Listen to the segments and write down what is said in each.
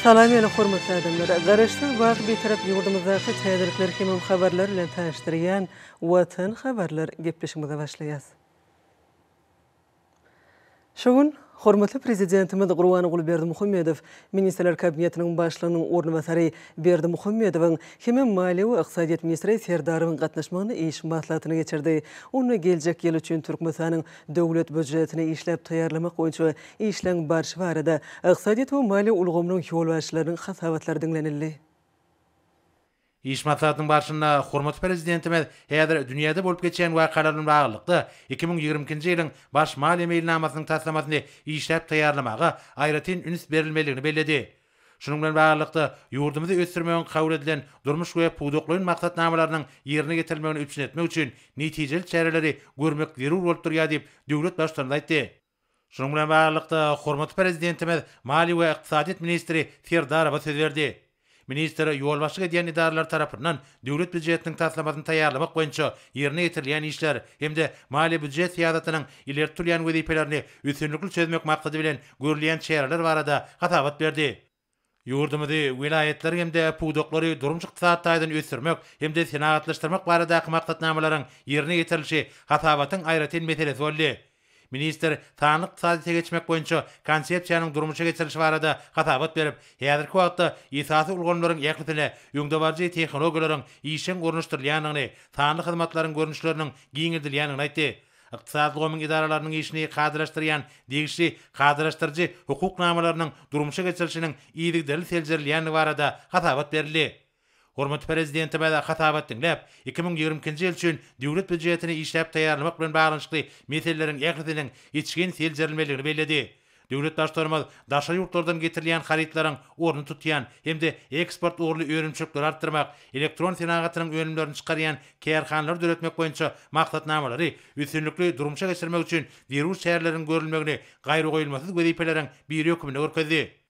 Salam ýene hormatly adamlar! Garaşsyz baky Bitarap ýurdumyzdaky täzelikler hemem habarlar bilen tanyşdyrýan Watan habarlar gepleşigimize başlaýas. Şu gün hormatly Prezidentimiz Gurbanguly Berdimuhamedow Ministrler Kabinetiniň Başlygynyň orunbasary Berdimuhamedowyň hemem maliýe we ykdysadyýet ministri Serdarowyň gatnaşmagynda iş maslahatyny geçirdi. Onda geljek ýyl üçin Türkmenistanyň Döwlet býujetini işläp taýýarlamak boýunça işleň barşy barada ykdysadyýet we maliýe ulgamynyň ýolbaşçylarynyň hasabatlary diňlenildi. Iş maslahatynyň barşynda hormatly Prezidentimiz häzir dünýäde bolup geçýän wakalar bilen baglylykda, 2022-nji ýylyň Baş maliýe meýilnamasynyň taslamasyny işläp taýýarlamaga aýratyn üns berilmelidigini belledi. Şunuň bilen baglylykda, ýurdumyzy ösdürmegiň kabul edilen durmuş we pudaklaýyn maksatnamalarynyň ýerine ýetirilmegini üpjün etmek üçin netijeli çäreleri görmek zerur bolup durýar diýip, döwlet Baştutanymyz aýtdy. Şunuň bilen baglylykda, hormatly Prezidentimiz maliýe we ykdysadyýet ministri Serdarowa söz berdi. Ministr ýolbaşçylyk edýän edaralary tarapyndan döwlet býujetiniň taslamasyny taýýarlamak boýunça ýerine ýetirilýän işler hem-de maliýe-býujet syýasatynyň ileri tutulýan wezipelerini üstünlikli çözmek maksady bilen görülýän çäreler barada hasabat berdi. Ýurdumyzy, welaýatlary hem-de pudaklary durmuş-ykdysady taýdan ösdürmek hem-de senagatlaşdyrmak baradaky maksatnamalaryň ýerine ýetirilişi hasabatyň aýratyn meselesi boldy. Ministr sanly ykdysadyýete geçmek boýunça Konsepsiýanyň durmuşa geçirilişi barada hasabat berip, häzirki wagtda esasy ulgamlaryň ählisine öňdebaryjy tehnologiýalaryň işjeň ornaşdyrylýandygyny, sanly hyzmatlaryň görnüşleriniň giňeldilýändigini aýtdy. Ykdysady ulgamyň edaralarynyň işini kadalaşdyrýan degişli kadalaşdyryjy hukuk namalarynyň durmuşa geçirilişiniň yzygiderli seljerilýändigi barada hasabat berildi. Hormatly Prezidentimiz hasabat diňläp, 2022-nji ýyl üçin Döwlet býujetini işläp taýýarlamak bilen baglanyşykly meseleleriň ählisiniň içgin seljerilmelidigini belledi. Döwlet Baştutanymyz daşary ýurtlardan getirilýän harytlaryň ornuny tutýan hem-de eksport ugurly önümçilikleri artdyrmak, elektron senagatynyň önümlerini çykarýan kärhanalary döretmek boýunça maksatnamalary üstünlikli durmuşa geçirmek üçin zerur çäreleriň görülmegini gaýragoýulmasyz wezipeleriň biri hökmünde görkezdi.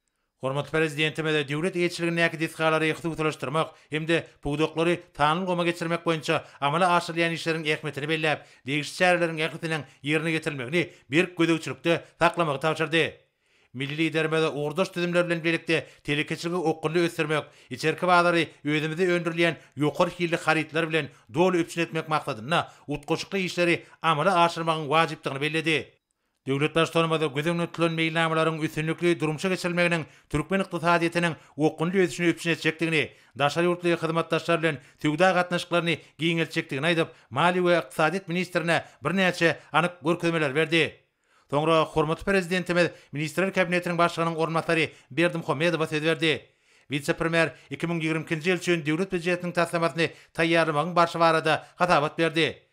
Hormatly Prezidentimiz döwlet eýeçiligindäki desgalary hususylaşdyrmak hem-de pudaklary sanly ulgama geçirmek boýunça amala aşyrylýan işleriň ähmiýetini belläp, degişli çäreleriň ählisiniň ýerine ýetirilmegini berk gözegçilikde saklamagy tabşyrdy. Milli Liderimiz ugurdaş düzümler bilen bilelikde telekeçiligi okgunly ösdürmek, içerki bazary özümizde öndürilýän ýokary hilli harytlar bilen doly üpjün etmek maksadynda utgaşykly işleri amala aşyrmagyň wajypdygyny belledi. Döwlet Baştutanymyz göz öňünde tutulan meýilnamalaryň üstünlikli durmuşa geçirilmeginiň türkmen ykdysadyýetiniň okgunly ösüşini üpjün etjekdigini, daşary ýurtly hyzmatdaşlar bilen söwda gatnaşyklaryny giňeltjekdigini aýdyp, maliýe we ykdysadyýet ministrine birnäçe anyk görkezmeleri berdi. Soňra hormatly Prezidentimiz Ministrler Kabinetiniň Başlygynyň orunbasary Berdimuhamedowa söz berdi. Wise-premýer 2022-nji ýyl üçin Döwlet býujetiniň taslamasyny taýýarlamagyň barşy barada hasabat berdi.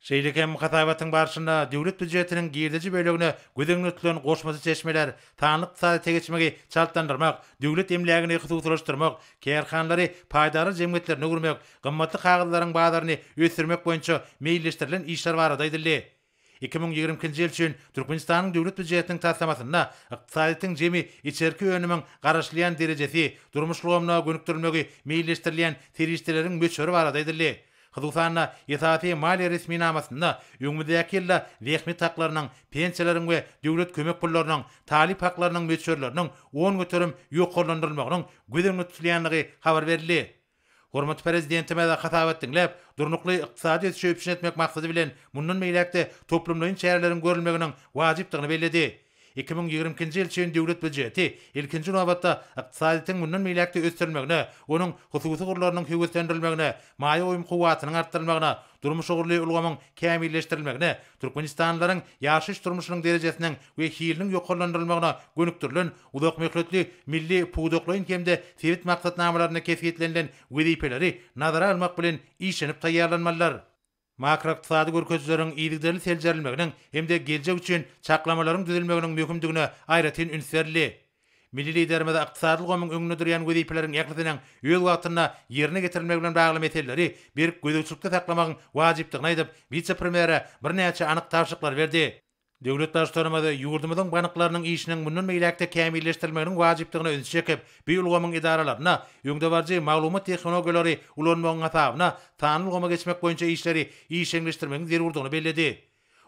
Şeýle hem hasabatyň barşynda döwlet býujetiniň girdeji bölegine göz öňünde tutulan goşmaça çeşmeler, sanly ykdysadyýete geçmegi çaltlandyrmak, döwlet emlägini hususylaşdyrmak, kärhanalary paýdarlar jemgyýetlerine öwürmek, gymmatly kagyzlaryň bazaryny ösdürmek boýunça meýilleşdirilen işler barada aýdyldy. 2022-nji ýyl üçin Türkmenistanyň Döwlet býujetiniň taslamasynda ykdysadyýetiň jemi içerki önümiň garaşylýan derejesi, durmuş ulgamyna gönükdirilmegi meýilleşdirilýän serişdeleriň möçberi barada aýdyldy. Hususan-da, esasy maliýe resminamasynda öňümizdäki ýylda zähmet haklarynyň, pensiýalaryň we döwlet kömek pullarynyň, talyp haklarynyň möçberleriniň 10% ýokarlandyrylmagynyň göz öňünde tutulýandygy habar berildi. Hormatly Prezidentimiz hasabat diňläp, durnukly ykdysady ösüşi üpjün etmek maksady bilen, mundan beýläk-de toplumlaýyn çäreleriň görülmeginiň wajypdygyny belledi. 2022-nji ýyl üçin döwlet býujeti, ilkinji nobatda, ykdysadyýetiň mundan beýläk-de ösdürilmegine, onuň hususy ugurlarynyň höweslendirilmegine, maýa goýum kuwwatynyň artdyrylmagyna, durmuş ugurly ulgamyň kämilleşdirilmegine, türkmenistanlylaryň ýaşaýyş-durmuşynyň derejesiniň we hiliniň ýokarlandyrylmagyna gönükdirilen uzakmöhletli milli pudaklaýyn hem-de sebit maksatnamalarynda kesgitlenilen wezipeleri nazara almak bilen işlenip taýýarlanmalydyr. Makroykdysady görkezijileriň yzygiderli seljerilmeginiň hem-de geljek üçin çaklamalaryň düzülmeginiň möhümdigine aýratyn üns berildi. Milli Liderimiz ykdysady ulgamyň öňünde durýan wezipeleriň ählisiniň öz wagtynda ýerine getirilmegi bilen bagly meseleleri berk gözegçilikde saklamagyň wajypdygyny aýdyp, wise-premýere birnäçe anyk tabşyryklary berdi. Döwlet Baştutanymyz ýurdumyzyň banklarynyň işiniň mundan beýläk-de kämilleşdirilmeginiň wajypdygyna ünsi çekip, bu ulgamyň edaralarynda öňdebaryjy maglumat tehnologiýalary ulanmagyň hasabyna sanly ulgama geçmek boýunça işleri işjeňleşdirmegiň zerurdygyny belledi.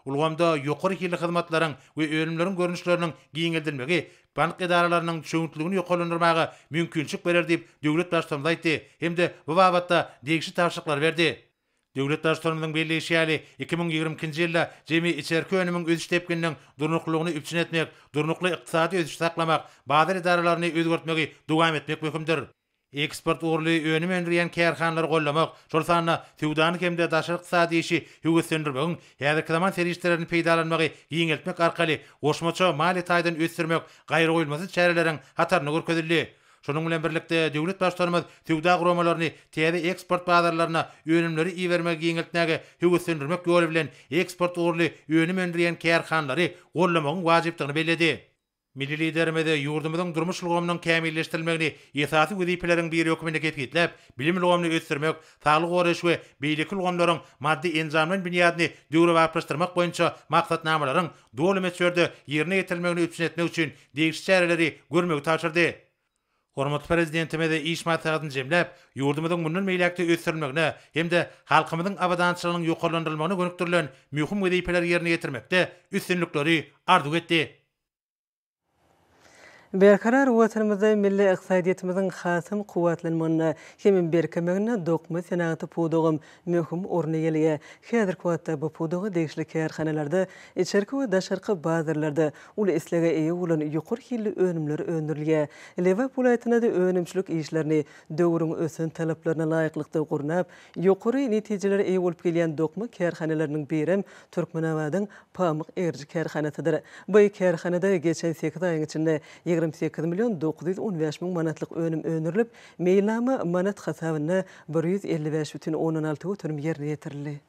Ulgamda ýokary hilli hyzmatlaryň we önümleriň görnüşleriniň giňeldilmegi bank edaralarynyň düşewüntliligini ýokarlandyrmaga mümkinçilik berer diýip, döwlet Baştutanymyz aýtdy hem-de bu babatda degişli tabşyryklary berdi. Döwlet Baştutanymyzyň belleýşi ýaly, 2022-nji ýylda jemi içerki önümiň ösüş depgininiň durnuklylygyny üpjün etmek, durnukly ykdysady ösüşi saklamak, bazar edaralaryny özgertmegi dowam etmek möhümdir. Eksport ugurly önüm öndürýän kärhanalary goldamak, şol sanda söwdany hem-de daşary ykdysady işi höweslendirmegiň häzirki zaman serişdelerini peýdalanmagy giňeltmek arkaly goşmaça maliýe taýdan ösdürmek gaýragoýulmasyz çäreleriň hatarynda görkezildi. Şunuň bilen birlikde, döwlet Baştutanymyz söwda guramalaryny täze eksport bazarlaryna önümleri ibermegi giňeltmäge höweslendirmek ýoly bilen eksport ugurly önüm öndürýän kärhanalary goldamagyň wajypdygyny belledi. Milli Liderimiz ýurdumyzyň durmuş ulgamynyň kämilleşdirilmegini esasy wezipeleriň biri hökmünde kesgitläp, bilim ulgamyny ösdürmek, saglygy goraýyş we beýleki ulgamlaryň maddy-enjamlaýyn binýadyny döwrebaplaşdyrmak boýunça maksatnamalaryň doly möçberde ýerine ýetirilmegini üpjün etmek üçin degişli çäreleri görmegi tabşyrdy. Hormatly Prezidentimiz iş maslahatyny jemläp, ýurdumyzyň mundan beýläk-de ösdürilmegine hem-de halkymyzyň abadançylygynyň ýokarlandyrylmagyna gönükdirilen möhüm wezipeleri ýerine ýetirmekde üstünlikleri arzuw etdi. Berkarar Watanymyzda milli ykdysadyýetimiziň hasam kuwwatlanmagynda hemem berkemeginde dokma senagaty pudagam möhüm orun eýeleýär. Häzirki wagtda bu pudaga degişli kärhanalarda içerki we daşarky bazarlarda uly islege eýe bolan ýokary hilli önümler öndürilýär. Lebap welaýatynda-da önümçilik işlerini döwrüň ösen talaplaryna laýyklykda gurnap, ýokary netijelere eýe bolup gelýän dokma kärhanalarynyň birem Türkmenabadyň pamyk egriji kärhanasydyr. Bu kärhanada geçen sekiz aýyň içinde 28 million 915 müň manatlyk önüm öndürilip, meýilnama manat hasabynda 155 bütin ondan alty göterim ýerine ýetirildi.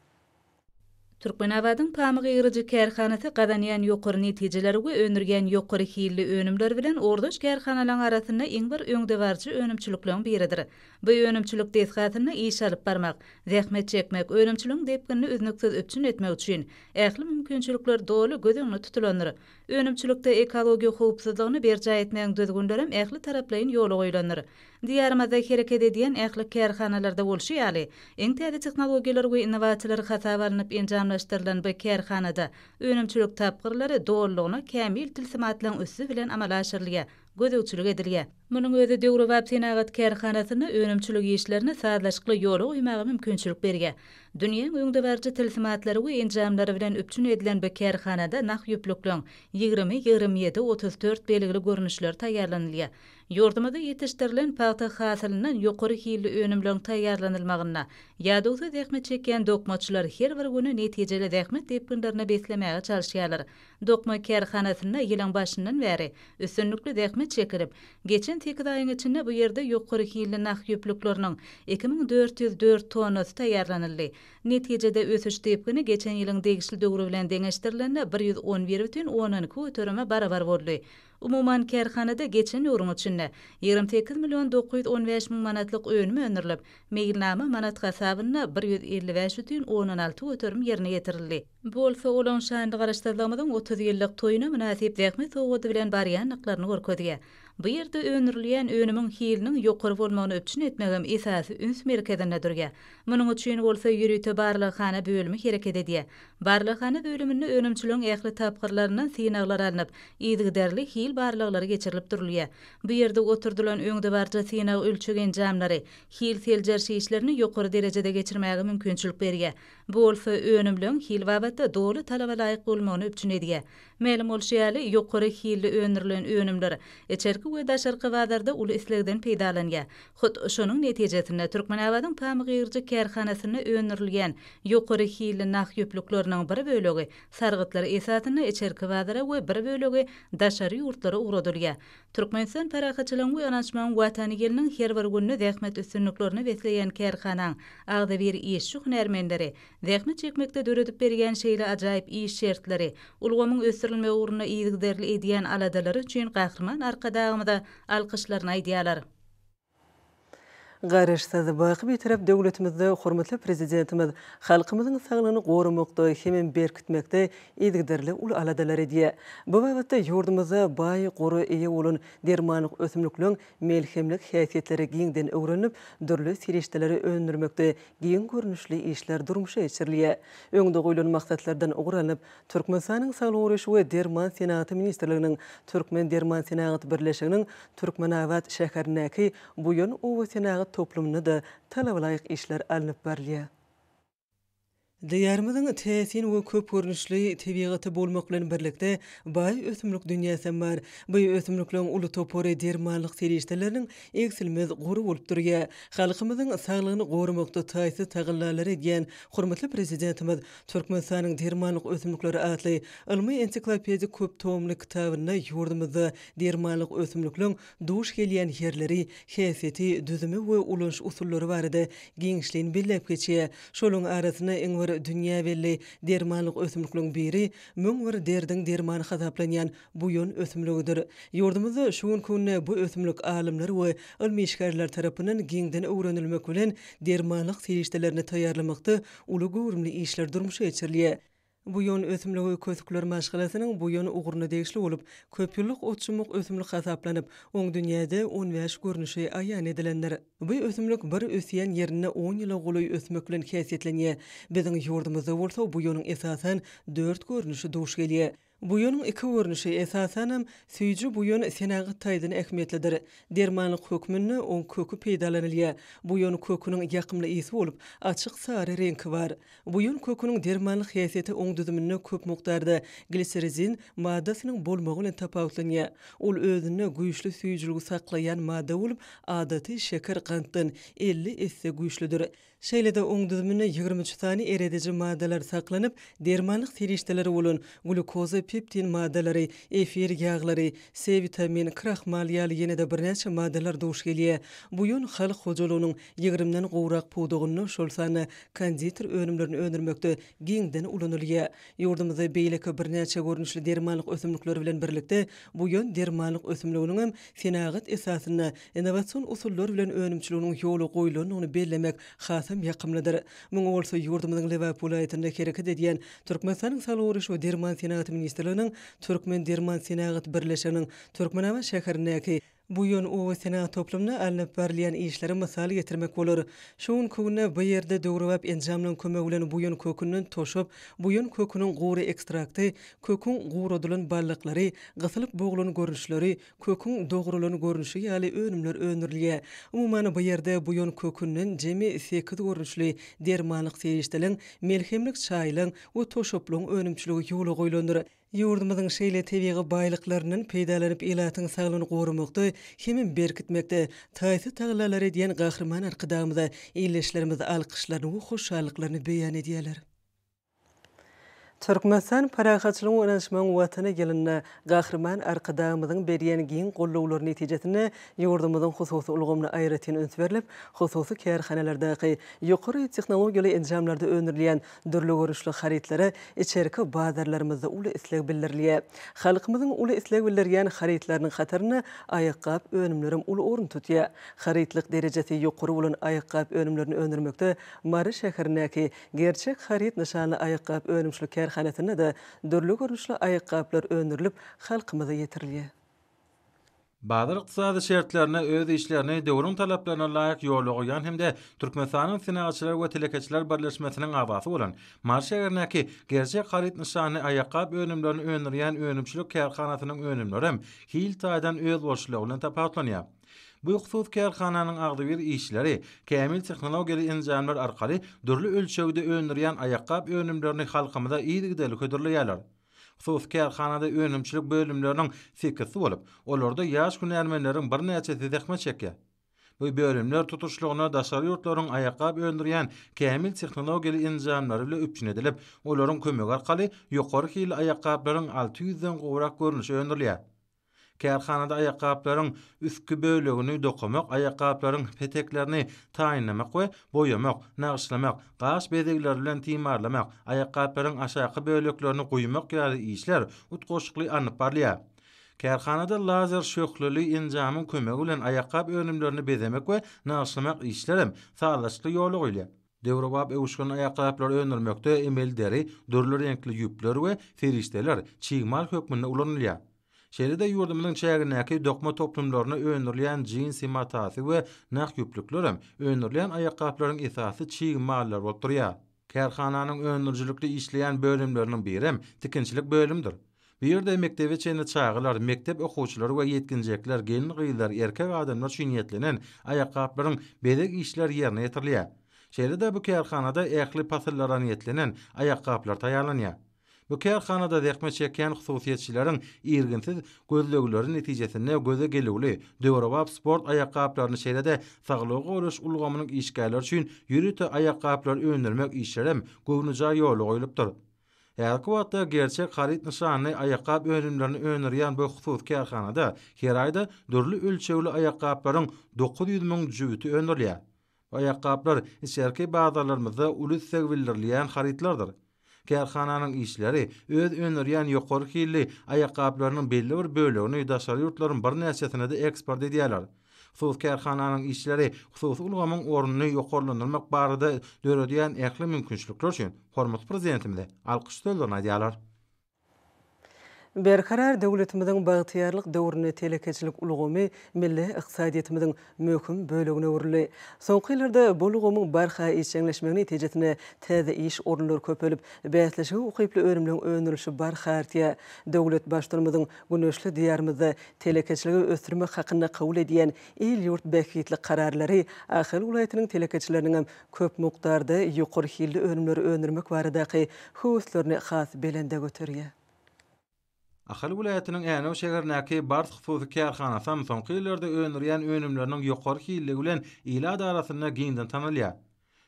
Türkmenabadyň pamyk egriji kärhanasy gazanýan ýokary netijeleri we öndürýän ýokary hilli önümleri bilen ugurdaş kärhanalaryň arasynda iň bir öňdebaryjy önümçilikleriň biridir. Bu önümçilik desgasynda iş alyp barmak, zähmet çekmek, önümçiligiň depginini üznüksiz üpjün etmek üçin ähli mümkinçilikler doly göz öňünde tutulandyr. Önümçilikde ekologiýa howpsuzlygyny berjaý etmegiň düzgünlerem ähli taraplaýyn ýola goýlandyr. Diýarymyzda hereket edýän ähli kärhanalarda bolşy ýaly, iň täze tehnologiýalar we innowasiýalar hasaba alnyp enjamlaşdyrylan bu kärhanada önümçilik tapgyrlary dolulygyna kämil tilsimatlaryň üsti bilen amala aşyrylýar, gözegçilik edilýär. Munuň özi döwrebap senagat kärhanasynda önümçilik işlerini sazlaşykly ýola goýmaga mümkinçilik berýär. Dünýäň öňdebaryjy tilsimatlary we enjamlary bilen üpjün edilen bu kärhanada nah ýüplükleň 20, 27, 34 belgili görnüşleri taýýarlanylýar. Ýurdumyzda ýetişdirilen pagta hasylyndan ýokary hilli önümleriň taýýarlanylmagynda ýadawsyz zähmet çekýän dokmaçylar her bir güni netijeli zähmet depginlerine beslemäge çalyşýarlar. Dokma kärhanasynda ýylyň başyndan bäri üstünlikli zähmet çekilip, geçen sekiz aýyň içinde bu ýerde ýokary hilli nah ýüplükleriniň 2404 tonnasy taýýarlanyldy. Netijede ösüş depgini geçen ýylyň degişli döwri bilen deňeşdirilende 111 bütin ondan iki göterime barabar boldy. Umuman, kärhanada geçen döwrüň içinde 28 million 915 müň manatlyk önüm öndürilip, meýilnama manat hasabynda 155 bütin ondan alty göterim ýerine ýetirildi. Bu bolsa olaryň şanly Garaşsyzlygymyzyň 30 ýyllyk toýuna mynasyp zähmet sowgady bilen barýandyklaryny görkezýär. Bu ýerde öndürilýän önümiň hiliniň ýokary bolmagyny üpjün etmegem esasy üns merkezinde durýar. Munuň üçin bolsa ýörite barlaghana bölümi hereket edýär. Barlaghana bölüminde önümçiligiň ähli tapgyrlaryndan synaglar alnyp, yzygiderli hil barlaglary geçirilip durulýar. Bu ýerde oturdylan öňdebaryjy synag-ölçeg enjamlary hil seljeriş işlerini ýokary derejede geçirmäge mümkinçilik berýär. Bu bolsa önümleň hil babatda doly talaba laýyk bolmagyny üpjün edýär. Mälim bolşy ýaly, ýokary hilli öndürilen önümler içerki we daşarky bazarda uly islegden peýdalanýar. Hut şonuň netijesinde, Türkmenabadyň pamyk egriji kärhanasynda öndürilýän ýokary hilli nah ýüplükleriniň bir bölegi sargytlar esasynda içerki bazara we bir bölegi daşary ýurtlara ugradylýar. Türkmenistan parahatçylygyň we ynanyşmagyň Watany ýylynyň her bir gününi zähmet üstünliklerine besleýän kärhanaň agzybir işçi-hünärmenleri zähmet çekmekde döredip berýän şeýle ajaýyp iş şertleri, ulgamyň ösdürilmegi ugrunda yzygiderli edýän aladalary üçin Gahryman Arkadagymyza alkyşlaryny aýdýarlar. Garaşsyz, baky Bitarap döwletimizde hormatly Prezidentimiz halkymyzyň saglygyny goramakda hemem berkitmekde yzygiderli uly aladalar edýär. Bu babatda ýurdumyzda baý gora eýe bolan dermanlyk ösümlikleriň melhemlik häsiýetleri giňden öwrenilip, dürli serişdeleri öndürmekde giň görnüşli işler durmuşa geçirilýär. Öňde goýlan maksatlardan ugur alnyp, Türkmenistanyň Saglygy goraýyş we derman senagaty ministrliginiň Türkmendermansenagat birleşiginiň Türkmenabat şäherindäki Buýan obasenagat toplumynda-da talabalaýyk işler alnyp barylýar. Diýarymyzyň täsin we köp görnüşli tebigaty bolmak bilen birlikde, baý ösümlik dünýäsem bar. Bu ösümlikleriň uly topary dermanlyk serişdeleriniň egsilmez gory bolup durýar. Halkymyzyň saglygyny goramakda taýsyz tagallalary edýän hormatly Prezidentimiz Türkmenistanyň dermanlyk ösümlikleri atly ylmy-ensiklopedik köp tomly kitabynda ýurdumyzda dermanlyk ösümlikleriň duş gelýän ýerleri, häsiýeti, düzümi we ulanyş usullary barada giňişleýin belläp geçýär. Şolaryň arasynda iň bir dünýä belli dermanlyk ösümlikleriň biri 1001 derdiň dermany hasaplanýan buýan ösümligidir. Ýurdumyzda şu günki günde bu ösümlik alymlar we ylmy işgärler tarapyndan giňden öwrenilmek bilen, dermanlyk serişdelerini taýýarlamakda uly göwrümli işler durmuşa geçirilýär. Buýan ösümligi kösükler maşgalasynyň buýan ugruna degişli bolup, köpýyllyk otjumak ösümlik hasaplanyp, oň dünýäde on bäş görnüşi aýan edilendir. Bu ösümlik bir ösýän ýerinde on ýyla golaý ösmek bilen häsiýetlenýär. Biziň ýurdumyzda bolsa buýanyň esasan dört görnüşi duş gelýär. Buýanyň iki görnüşi, esasanam, süýji buýan senagat taýdan ähmiýetlidir. Dermanlyk hökmünde oň köki peýdalanylýar. Buýan köküniň ýakymly ysy bolup, açyk sary reňki bar. Buýan köküniň dermanlyk häsiýeti oň düzüminde köp mukdarda glisirizin maddasynyň bolmagy bilen tapawutlanýar. Ol özünde güýçli süýjüligi saklaýan madda bolup, adaty şeker gantdan 50 esse güýçlüdir. Şeýle-de oň düzüminde 23 sany erediji maddalar saklanyp, dermanlyk serişdeleri bolan glýukoza, peptin maddalary, efir ýaglary, C witamin, krahmal ýaly ýene-de birnäçe maddalar duş gelýär. Buýan halk hojalygynyň ýigrimden gowrak pudagynda, şol sanda konditer önümlerini öndürmekde giňden ulanylýar. Ýurdumyzda beýleki birnäçe görnüşli dermanlyk ösümlikleri bilen birlikde buýan dermanlyk ösümliginiňem senagat esasynda innowasion usullar bilen önümçiliginiň ýola goýlandygyny bellemek hasam ýakymlydyr. Muňa bolsa ýurdumyzyň Lebap welaýatynda hereket edýän Türkmenistanyň Saglygy goraýyş we derman senagaty ministrliginiň Türkmendermansenagat birleşiginiň Türkmenabat şäherindäki Buýan oba senagat toplumynda alnyp barylýan işleri mysal getirmek bolar. Şu günki günde bu ýerde döwrebap enjamlaryň kömegi bilen buýan kökünden toşap, buýan köküniň gury ekstrakty, köküň guradylan baldaklary, gysylyp boglan görnüşleri, köküň dogralan görnüşi ýaly önümler öndürilýär. Umuman, bu ýerde buýan kökünden jemi sekiz görnüşli dermanlyk serişdeleň, melhemlik çaýlaň we toşaplaryň önümçiligi ýola goýlandyr. Ýurdumyzyň şeýle tebigy baýlyklaryndan peýdalanyp ilatyň saglygyny goramakda hemem berkitmekde taýsyz tagallalar edýän Gahryman Arkadagymyza ildeşlerimiz alkyşlaryny we hoşallyklaryny beýan edýärler. Türkmenistan parahatçylygyň we ynanyşmagyň Watany ýylynda Gahryman Arkadagymyzyň berýän giň gollawlary netijesinde ýurdumyzyň hususy ulgamyna aýratyn üns berlip, hususy kärhanalardaky ýokary tehnologiýaly enjamlarda öndürilýän Dürli görnüşli harytlara içerki bazarlarymyzda uly isleg bildirilýär. Halkymyzyň uly isleg bildirýän harytlarynyň hatarynda aýakgap önümlerem uly orun tutýar. Harytlyk derejesi ýokary bolan aýakgap önümlerini öndürmekde Mary şäherindäki Gerçek haryt nyşanly aýakgap önümçilik kärhanasynda-da dürli görnüşli aýakgaplar öndürilip, halkymyza ýetirilýär. Bazar ykdysady şertlerinde öz işlerini döwrüň talaplaryna laýyk ýola goýýan hem-de Türkmenistanyň Senagatçylar we telekeçiler birleşmesiniň agzasy bolan Mary şägerindäki Gerçek haryt nyşanly aýakgap önümlerini öndürýän önümçilik kärhanasynyň önümleri hem hil taýdan özboluşlylygy bilen tapawutlanýar. Bu hususy kärhananyň agzybir işçileri kämil tehnologiýaly enjamlar arkaly dürli ölçegde öndürýän aýakgap önümlerini halkymyza yzygiderli hödürleýärler. Hususy kärhanada önümçilik bölümleriniň sekizsi bolup, olarda ýaş hünärmenleriň birnäçesi zähmet çekýär. Bu bölümler tutuşlygyna daşary ýurtlaryň aýakgap öndürýän kämil tehnologiýaly enjamlary bilen üpjün edilip, olaryň kömegi arkaly ýokary hilli aýakgaplaryň 600-den gowrak görnüşi öndürilýär. Kärhanada aýakgaplaryň üstki bölegini dokamak, aýakgaplaryň peteklerini taýynlamak we boýamak, nagyşlamak, gaş bezegleri bilen timarlamak, aýakgaplaryň aşaky böleklerini guýmak ýaly işler utgaşykly alnyp barylýar. Kärhanada lazer şöhleli enjamyň kömegi bilen aýakgap önümlerini bezemek we nagyşlamak işlerem sazlaşykly ýola goýulýar. Döwrebap öwüşginli aýakgaplary öndürmekde emeli deri, dürli reňkli ýüpler we serişdeler çig mal hökmünde ulanylýar. Şeýle-de ýurdumyzyň çägindäki dokma toplumlarynda öndürilýän jinsi matasy we nah ýüplüklerem öndürilýän aýakgaplaryň esasy çig mallary bolup durýar. Kärhananyň öndürijilikli işleýän bölümleriniň birem tikinçilik bölümidir. Bu ýerde mekdebe çenli çagalar, mekdep okuwçylary we ýetginjekler, gelin-gyzlar, erkek adamlar üçin niýetlenen aýakgaplaryň bezeg işleri ýerine ýetirilýär. Şeýle-de bu kärhanada ähli pasyllara niýetlenen aýakgaplar taýýarlanýar. Bu kärhanada zähmet çekýän hususyýetçileriň irginsiz gözlegleri netijesinde göze gelüwli, döwrebap sport aýakgaplaryny şeýle-de saglygy goraýyş ulgamynyň işgärleri üçin ýörite aýakgaplary öndürmek işlerem göwnejaý ýola goýlupdyr. Häzirki wagtda Gerçek haryt nyşanly aýakgap önümlerini öndürýän bu hususy kärhanada her aýda dürli ölçegli aýakgaplaryň 900 müň jübüti öndürilýär. Bu aýakgaplar içerki bazarlarymyzda uly isleg bildirilýän harytlardyr. Kärhananyň işçileri öz öndürýän ýokary hilli aýakgaplarynyň belli bir bölegini daşary ýurtlaryň birnäçesine-de eksport edýärler. Hususy kärhananyň işçileri hususy ulgamyň ornuny ýokarlandyrmak barada döredýän ähli mümkinçilikler üçin hormatly Prezidentimize alkyş sözlerini aýdýarlar. Berkarar döwletimiziň bagtyýarlyk döwründe telekeçilik ulgamy milli ykdysadyýetimiziň möhüm bölegine öwrüldi. Soňky ýyllarda bu ulgamyň barha işjeňleşmegi netijesinde täze iş orunlary köpelip, bäsleşige ukyply önümleriň öndürilişi barha artýar. Döwlet Baştutanymyzyň güneşli Diýarymyzda telekeçiligi ösdürmek hakynda kabul edýän il-ýurt bähbitli Kararlary Ahal welaýatynyň telekeçileriniňem köp mukdarda ýokary hilli önümleri öndürmek baradaky höweslerini has belende göterýär. Ahal welaýatynyň Änew şäherindäki Bars hususy kärhanasam soňky ýyllarda öndürýän önümleriniň ýokary hilligi bilen ilat arasynda giňden tanalýar.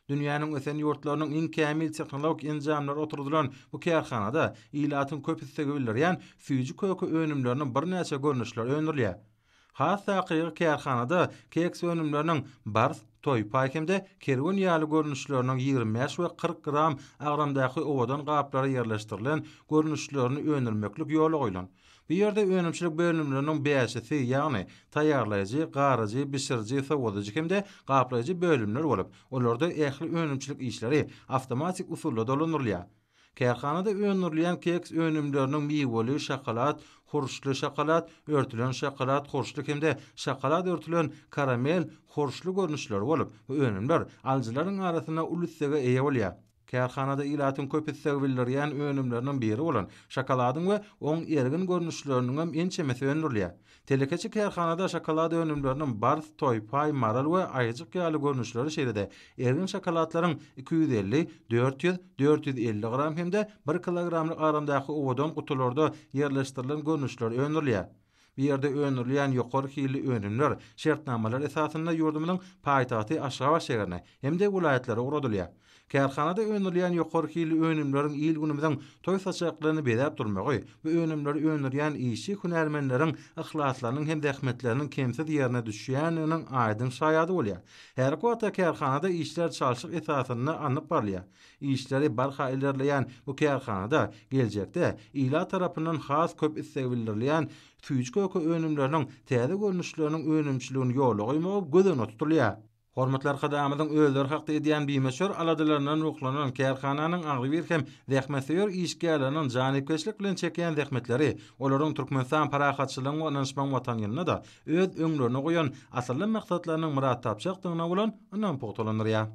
Dünýäniň ösen ýurtlarynyň iň kämil tehnologik enjamlary oturdylan bu kärhanada ilatyň köp islegi bildirýän süýji-köke önümleriniň birnäçe görnüşleri öndürilýär. Has takygy kärhanada keks önümleriniň Bars, Toýpaý hem-de Kerwen ýaly görnüşleriniň 25 we 40 gram agramdaky owadan gaplara ýerleşdirilen görnüşlerini öndürmeklik ýola goýlan. Bu ýerde önümçilik bölümleriniň bäşisi, ýagny taýýarlaýjy, garyjy, bişiriji, sowadyjy hem-de gaplaýjy bölümler bolup, olarda ähli önümçilik işleri awtomatik usulda dolandyrylýar. Kärhanada öndürilýän keks önümleriniň miweli şokolad, hurşly şokolad, örtülen şokolad, hurşly hem-de şokolad örtülen karamel hurşly görnüşleri bolup, bu önümler alyjylaryň arasynda uly islege eýe bolýar. Kärhanada ilatyň köp isleg bildirýän önümleriniň biri bolan şokoladyň we oň ergin görnüşleriniňem ençemesi öndürilýär. Telekeçi kärhanada şokolad önümleriniň Bars, Toýpaý, Maral we Aýjyk ýaly görnüşleri şeýle-de ergin şokoladlaryň 250, 400, 450 gram hem-de bir kilogramlyk agramdaky owadan gutularda ýerleşdirilen görnüşleri öndürilýär. Bu ýerde öndürilýän ýokary hilli önümler şertnamalar esasynda ýurdumyzyň paýtagty Aşgabat şäherine hem-de welaýatlara ugradylýar. Kärhanada öndürilýän ýokary hilli önümleriň il-günümiziň toý saçaklaryny bezäp durmagy bu önümleri öndürýän işçi-hünärmenleriň yhlaslarynyň hem zähmetleriniň kemsiz ýerine düşýändiginiň aýdyň şaýady bolýar. Häzirki wagtda kärhanada işler çalşyk esasynda alnyp barylýar. Işleri barha ilerleýän bu kärhanada geljekde ilat tarapyndan has köp isleg bildirilýän süýji-köke önümleriniň täze görnüşleriniň önümçiligini ýola goýmagy göz öňünde tutulýar. Hormatly Arkadagymyzyň özleri hakda edýän bimöçber aladalaryndan ruhlanan kärhananyň agzybir hem zähmetsöýer işgärleriniň janypkeşlik bilen çekýän zähmetleri olaryň Türkmenistan parahatçylygyň we ynanyşmagyň Watany ýylynda-da öz öňlerine goýan asylly maksatlarynyň myrat tapjakdygyna bolan ynamy pugtalandyrýar.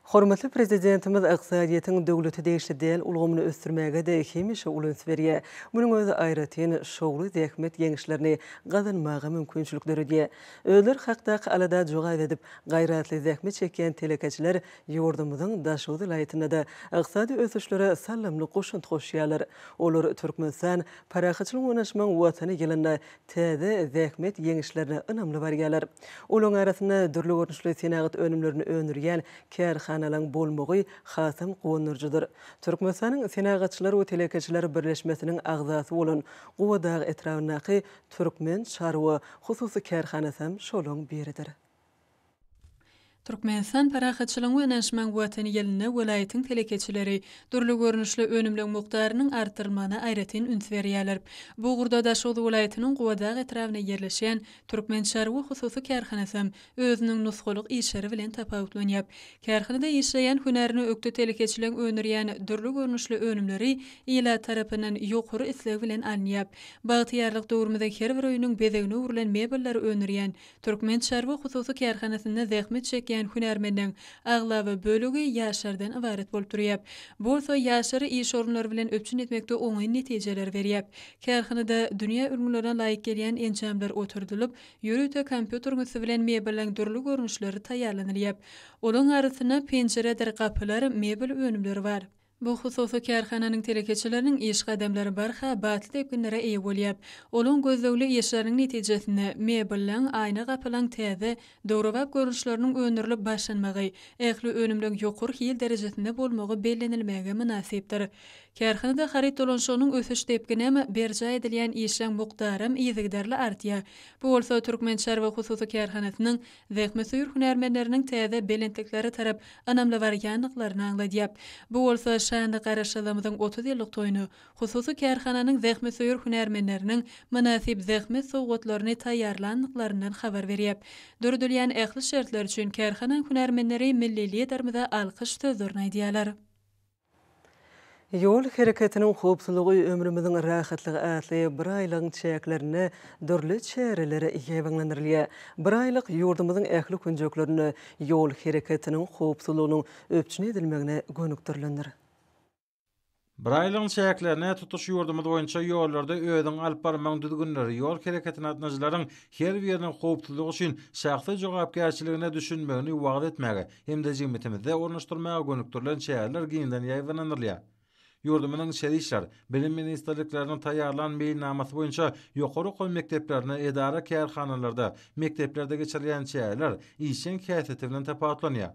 Hormatly Prezidentimiz ykdysadyýetiň döwlete degişli däl ulgamyny ösdürmäge-de hemişe uly üns berýär. Munuň özi aýratyn şowly zähmet ýeňişlerini gazanmaga mümkinçilik döredýär. Özleri hakdaky alada jogap edip, gaýratly zähmet çekýän telekeçiler ýurdumyzyň Daşoguz welaýatynda-da ykdysady ösüşlere saldamly goşant goşýarlar. Olar Türkmenistan, parahatçylygyň we ynanyşmagyň Watany ýylynda täze zähmet ýeňişlerine ynamly barýarlar. Olaryň arasynda dürli görnüşli senagat önümlerini öndürýän kärhanalaryň bolmagy hasam guwandyryjydyr. Türkmenistanyň Senagatçylar we telekeçiler birleşmesiniň agzasy bolan Gubadag etrabyndaky Türkmen çarwa hususy kärhanasam şolaryň biridir. Türkmenistan parahatçylygyň we ynanyşmagyň Watany ýylynda welaýatyň telekeçileri dürli görnüşli önümleň mukdarynyň artdyrylmagyna aýratyn üns berýärler. Bu ugurda Daşoguz welaýatynyň Gubadag etrabynda ýerleşýän Türkmen çarwa hususy kärhanasam özüniň nusgalyk işleri bilen tapawutlanýar. Kärhanada işleýän hünärine ökde telekeçileň öndürýän dürli görnüşli önümleri ilat tarapyndan ýokary isleg bilen alynýar. Bagtyýarlyk döwrümiziň her bir öýüniň bezegine öwrülen mebelleri öndürýän Türkmen çarwa hususy kärhanasynda zähmet çekýän hünärmenleň aglaba bölegi ýaşlardan ybarat bolup durýar. Bu bolsa ýaşlary iş orunlary bilen üpjün etmekde oňyn netijeleri berýär. Kärhanada dünýä ülňülerine laýyk gelýän enjamlar oturdylyp, ýörite kompýuteriň üsti bilen mebelleň dürli görnüşleri taýýarlanylýar. Olaň arasynda penjiredir gapylar, mebel önümleri bar. Bu hususy kärhananyň telekeçileriniň iş gadamlary barha batly depginlere eýe bolýar. Olaň gözlegli işleriniň netijesinde mebellaň, aýna gapylaň täze, döwrebap görnüşleriniň öndürilip başlanmagy, ähli önümleň ýokary hil derejesinde bolmagy bellenilmäge mynasypdyr. Kärhanada haryt dolanyşygynyň ösüş depginem, berjaý edilýän işleň mukdaram yzygiderli artýar. Bu bolsa Türkmen çarwa hususy kärhanasynyň zähmetsöýer hünärmenleriniň täze belentliklere tarap ynamly barýandyklaryny aňladýar. Bu bolsa şanly Garaşsyzlygymyzyň 30 ýyllyk toýuna hususy kärhananyň zähmetsöýer hünärmenleriniň mynasyp zähmet sowgatlaryny taýýarlandyklaryndan habar berýär. Döredilýän ähli şertler üçin kärhanaň hünärmenleri milli Liderimize alkyş sözlerini aýdýarlar. Ýol hereketiniň howpsuzlygy ömrümiziň rahatlygy atly bir aýlygyň çäklerinde dürli çäreler ýaýbaňlandyrylýar. Bir aýlyk ýurdumyzyň ähli künjeklerinde ýol hereketiniň howpsuzlygynyň üpjün edilmegine gönükdirilendir. Bir aýlygyň çäklerinde tutuş ýurdumyz boýunça ýollarda özüňi alyp barmagyň düzgünleri, ýol hereketine gatnaşyjylaryň her biriniň howpsuzlyk üçin şahsy jogapkärçiligine düşünmegini wagyz etmäge hem-de jemgyýetimizde ornaşdyrmaga gönükdirilen çäreler giňden ýaýbaňlandyrylýar. Ýurdumyzyň Içeri işler, Bilim ministrlikleriniň taýýarlan meýilnamasy boýunça ýokary okuw mekdeplerinde, edara-kärhanalarda, mekdeplerde geçirilýän çäreler işjeň häsiýeti bilen tapawutlanýar.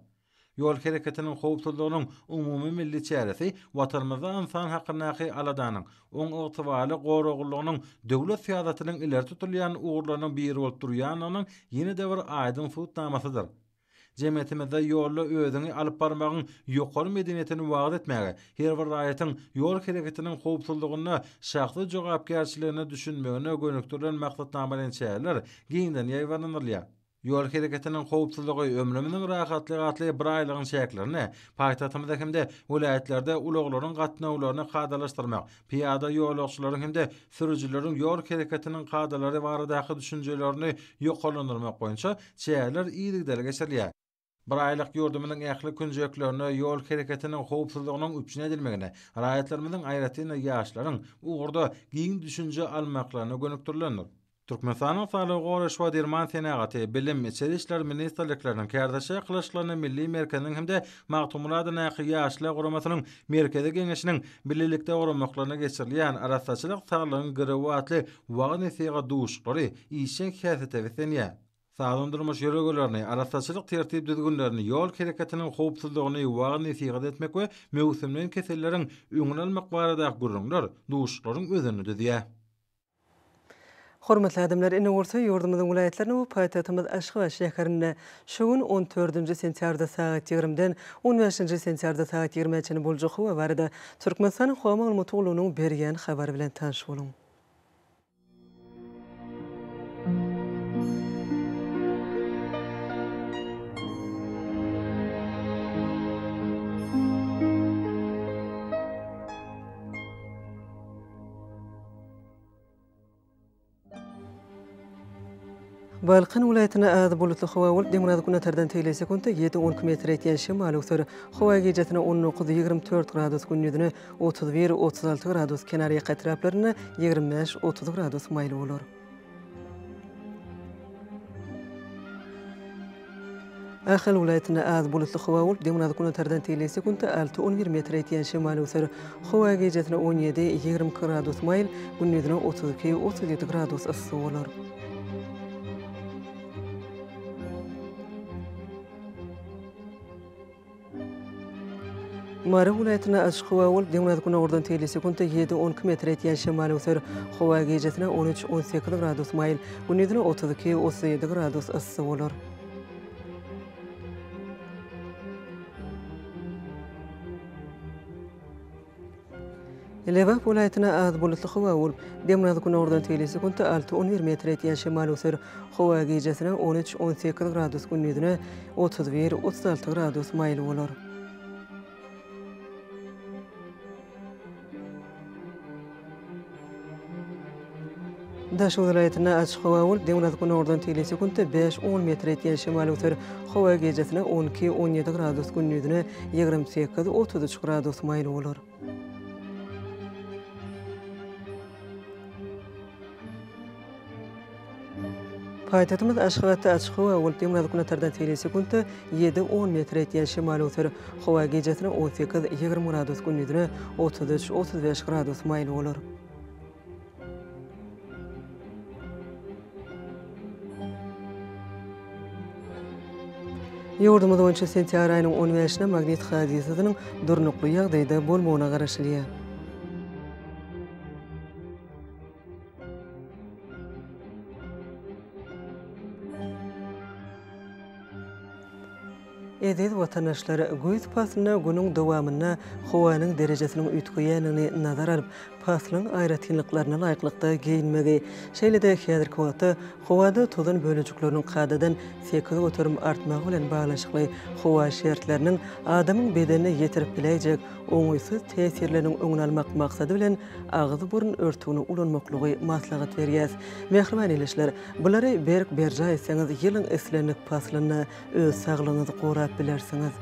Ýol hereketiniň howpsuzlygynyň umumymilli çäresi Watanymyzda ynsan hakyndaky aladanyň, oň ygtybarly goraglylygynyň döwlet syýasatynyň ileri tutulýan ugurlarynyň biri bolup durýandygynyň ýene-de bir aýdyň subutnamasydyr. Jemgyýetimizde ýolda özüňi alyp barmagyň ýokary medeniýetini wagyz etmäge, her bir raýatyň ýol hereketiniň howpsuzlygynda şahsy jogapkärçiligine düşünmegine gönükdirilen maksatnamalaýyn çäreler giňden ýaýbaňlandyrylýar. Ýol hereketiniň howpsuzlygy, ömrümiziň rahatlygy atly bir aýlygyň çäklerinde paýtagtymyzda hem-de welaýatlarda ulaglaryň gatnawlaryny kadalaşdyrmak, pyýada ýolagçylaryň hem-de sürüjileriň ýol hereketiniň kadalary baradaky düşünjelerini ýokarlandyrmak boýunça çäreler yzygiderli geçirilýär. Bir aýlyk ýurdumyzyň ähli künjeklerinde ýol hereketiniň howpsuzlygynyň üpjün edilmegine, raýatlarymyzyň, aýratyn-da, ýaşlaryň bu ugurda giň düşünje almaklaryna gönükdirilendir. Türkmenistanyň Saglygy goraýyş we derman senagaty, Bilim, Içeri işler ministrlikleriniň, Kärdeşler arkalaşyklarynyň Milli merkeziniň hem-de Magtymguly adyndaky Ýaşlar guramasynyň Merkezi Geňeşiniň bilelikde guramaklarynda geçirilýän Arassaçylyk saglygyň girewi atly wagyz-nesihat duşuşyklary işjeň häsiýete beslenýär. Sagdyn durmuş ýörelgelerini, arassaçylyk tertip-düzgünlerini, ýol hereketiniň howpsuzlygyny wagyz-nesihat etmek we möwsümleýin keselleriň öňüni almak baradaky gürrüňler duşuşyklaryň özenini düzýär. Hormatly adamlar, indi bolsa ýurdumyzyň welaýatlarynda we paýtagtymyz Aşgabat şäherinde şu gün on dördünji sentýabrda sagat ýigrimiden on bäşinji sentýabrda sagat ýigrimä çenli boljak howa barada Türkmenistanyň Howa maglumat gullugynyň berýän habary bilen tanyş boluň. Balkan welaýatynda az bulutly howa bolup, demirgazyk-günortadan tegelek sekuntda ýedi-on iki metre ýetýän şemal öwser. Howa gijesine 19, 24 gradus, gündizine 31, 36 gradus, kenarýaka etraplarynda 25, 30 gradus maýyl bolar. Ahal welaýatynda az bulutly howa bolup, demirgazyk-günortadan tegelek sekuntda alty, on bir metre ýetýän şemal öwser. Howa gijesine 17, 22 gradus maýyl, gündizine 32, 37 gradus yssy bolar. Mary welaýatynda açyk howa bolup, demirgazyk-günordan tegelek sekuntda ýedi, 12 metre ýetýän şemal öwser. Howa gijesine 13, 18 gradus maýyl, gündizine 32, 37 gradus yssy bolar. Lebap welaýatynda az bulutly howa bolup, demirgazyk-günordan teýli sekuntda alty, on bir metr etýän şemal öwser. Howa gijesine on üç, 18 gradus, gündizine 31, 36 gradus maýyl bolar. Daşoguz welaýatynda açyk howa bolup, demirgazyk-günordan teýli sekuntda bäş, on metr etýän şemal öwser. Howa gijesine on iki, 17 gradus, gündizine 28, 33 gradus maýyl bolar. Paýtagtymyz Aşgabatda açyk howa bolup, demirgazyk-günortadan teýli sekuntda ýedi, on metr etýän şemal öwser. Howa gijesine 18, 20 gradus, gündizine 33, 35 gradus maýyl bolar. Ýurdumyz boýunça sentýabr aýynyň on bäşine magnit hadysasynyň durnukly ýagdaýda bolmagyna garaşylýar. Eziz watandaşlar, güýz paslynda günüň dowamynda howanyň derejesiniň üýtgeýändigini nazara alyp, paslyň aýratynlyklaryna laýyklykda geýinmegi, şeýle-de häzirki wagtda howada tozan bölejikleriniň kadadan 8% artmagy bilen baglanyşykly howa şertleriniň adamyň bedenine ýetirip biläýjek oňaýsyz täsirleriniň öňüni almak maksady bilen agyz-burun örtügini ulanmaklygy maslahat berýäs. Mähriban ildeşler, bulary berk berjaý etseňiz, ýylyň islendik paslynda öz saglygyňyzy gorap bilersiňiz.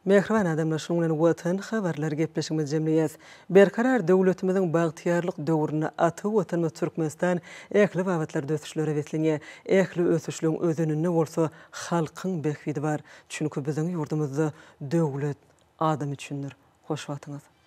Mähriban adamlar, şunuň bilen Watan habarlary gepleşigimizi jemleýäs. Berkarar döwletimiziň bagtyýarlyk döwründe ata Watanymyz Türkmenistan ähli babatlarda ösüşlere beslenýär. Ähli ösüşligiň özeninde bolsa halkyň bähbidi bar. Çünki biziň ýurdumyzda döwlet adam üçindir. Hoş wagtyňyz.